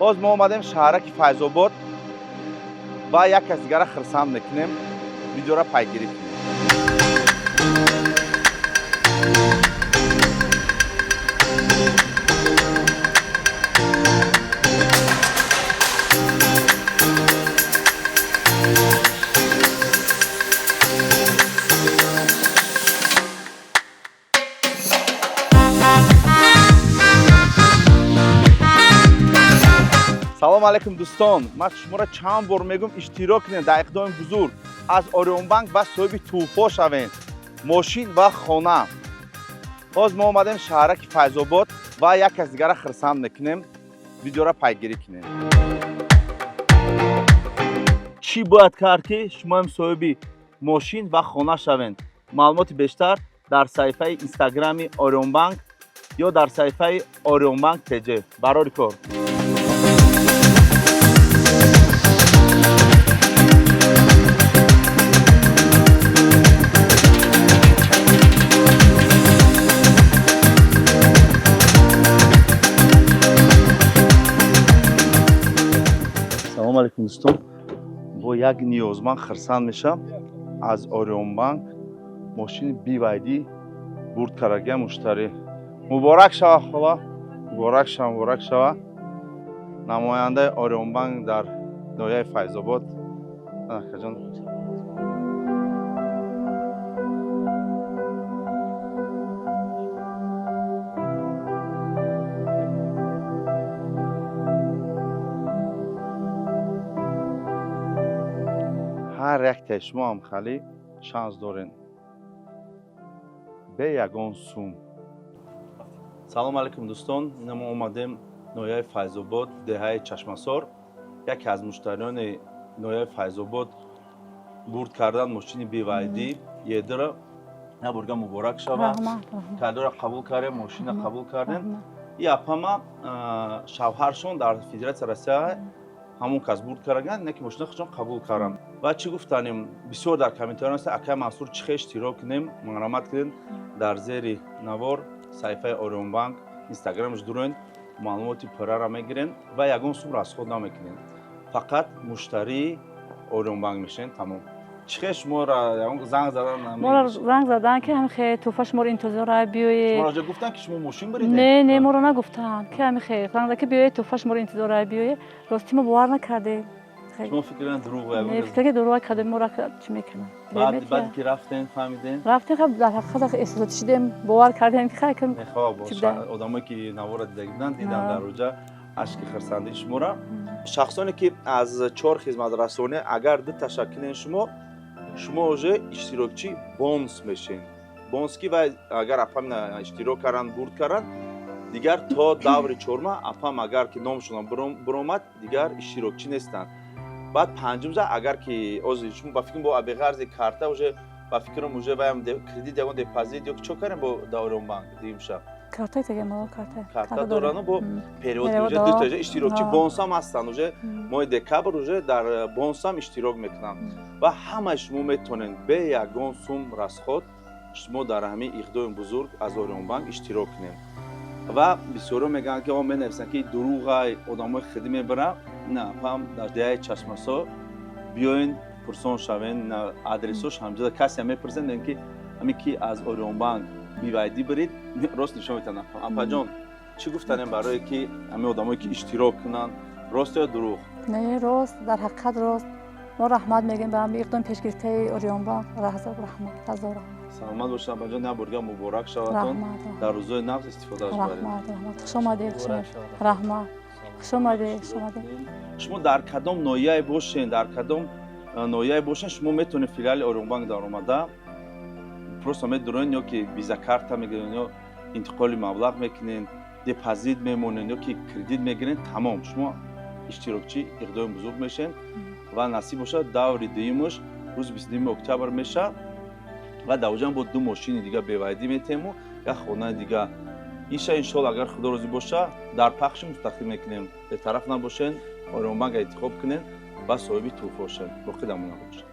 Боз мо омадем шаҳраки Файзобод ва як кас дигара хирсанд мекунем. Видеора пайгирӣ кунем. Салом алейкум, дӯстон! Ман шуморо чанд бор мегӯм, иштирок кунед дар иқдоми бузург аз Орионбанк ва соҳиби тӯҳфо шавед, мошин ва хона. Боз мо омадем шаҳраки Файзобод ва як кас дигара хирсанд мекунем. Видеора пайгирӣ кунем. Чӣ бояд кард, ки шумоам соҳиби мошин ва хона шавед? Маълумоти бештар дар саҳифаи инстаграми Орионбанк ё дар саҳифаи Орионбанк ТЖ. Барори кор! Салом алейкум, дӯстон! Бо як ниёзманд хирсанд мешавам. Аз Орионбанк мошини BYD бурд кардагия муштарӣ. Муборак шава, хола, муборак шава, муборак шава! Намояндаи Орионбанк дар ноҳияи Файзобод, акаҷон. Ҳар яктаи шумо ҳам хали шанс дорен бе ягон сум. Салом алейкум, дӯстон! Ина мо омадем ноҳияи Файзобод, деҳаи Чашмасор. Яке аз муштариёни ноҳияи Файзобод бурд кардан мошини BYD Е2-ра. Набурга, муборак шава! Кардора қабул кардем, мошина қабул кардем. И апама шавҳаршон дар Федератсия Россия, ҳамон кас бурд караган, не ки мошина худшон қабул кардам. Ва чӣ гуфтанем, бисёр дар комментария аст: «Акай Мансур, чӣ хел иштирок кунем?» Марҳамат кунед, дар зери навор саҳифаи Орионбанк, инстаграмаш дуроен, маълумоти пуррара мегирен ва ягон сум расход намекунед, фақат муштарии Орионбанк мешавед, тамом. Чӣ хел шуморо занг задан? Моро занг задан, ки ҳамихе тӯҳфа шуморо интизора, биёед. Шуморо гуфтан, ки шумо мошин баридед? Не, моро нагуфтанд, ки ҳамихе занг зад, ки биёед, тӯҳфа шуморо интизора, биёед. Рости, мо бовар накардем. Шумо фикр кардед дурӯғ? Не, фикр ки дурӯғ кардем, моро чӣ мекунанд. Баъд ки рафтен, фаҳмиден? Рафтем, хаб, дар ҳақиқат эҳсосотӣ шудем, бовар кардем, ки хай. Мехоҳ одамое ки навора дида буданд, дидан дар оҷа ашки хирсандии шуморо. Шахсоне ки аз чор хизматрасонӣ агар ду ташаккулен, шумо уже иштирокчи бонус мешен. Бонус ки вай агар апам иштирок карданд, бурд карданд, дигар то даври чорма апам агар ки номшон биромад, дигар иштирокчӣ нестанд. Баъд панҷумза агар ки ози шумо ба фикрам бо беғарзи карта уже ба фикрам уже ваям кредит, ягон депозит ё чо кардем бо Давронбанк димша? Карта теге мо карта. Карта дорану бо перевод уже дута иштирокчи бонусам ҳастанд. Уже моҳи декабр уже дар бонусам иштирок мекунанд ва ҳамаи шумо метавонед бе ягон сум расход шумо дар ҳамин иқдоми бузург аз Орионбанк иштирок кунед. Ва бисёриҳо мегӯянд, ки менависанд, ки дурӯғай, одамои хидӣ мебаранд. На, пам дар деҳаи Чашмасо биёен, пурсон шавен, адресош ҳамҷода. Касе мепурсен, мегӯям, ки ҳамин ки аз Орионбанк BYD бирид, рост нишон метавонам. Апаҷон, чӣ гуфтанем барое ки ҳамин одамое ки иштирок кунанд, рост ё дурӯғ? Не, рост, дар ҳақиқат рост. Мо раҳмат мегӯем ба ҳами иқдоми пешгирифтаи Орионбанк. Ҳазор раҳмат, ҳазор раҳмат. Саломат бошед, апаҷон. Як борга муборак шаватон, дар рӯзои нағз истифодааш баред. Раҳмат, раҳмат, хуш омадед, раҳмат, хуш омадед, хуш омадед. Шумо дар кадом ноҳияе бошен, дар кадом ноҳияе бошен, шумо метавонед филиали Орионбанк даромада, просто медуроен, ё ки виза карта мегирен, ё интиқоли маблағ мекунен, депозит мемонен, ё ки кредит мегирен, тамом, шумо иштирокчии иқдоми бузург мешен. Ва насиб бошад, даври дуюмаш рӯзи 22 октябр мешавад ва дар оҷам бо ду мошини дига BYD метему як хонаи дига. Иша, иншоалло, агар Худо розӣ боша, дар пахши мустақим мекунем. Бетараф набошен, Орионбанк интихоб кунен ва соҳиби тӯҳфо шавед. Боқӣ дамона бошед.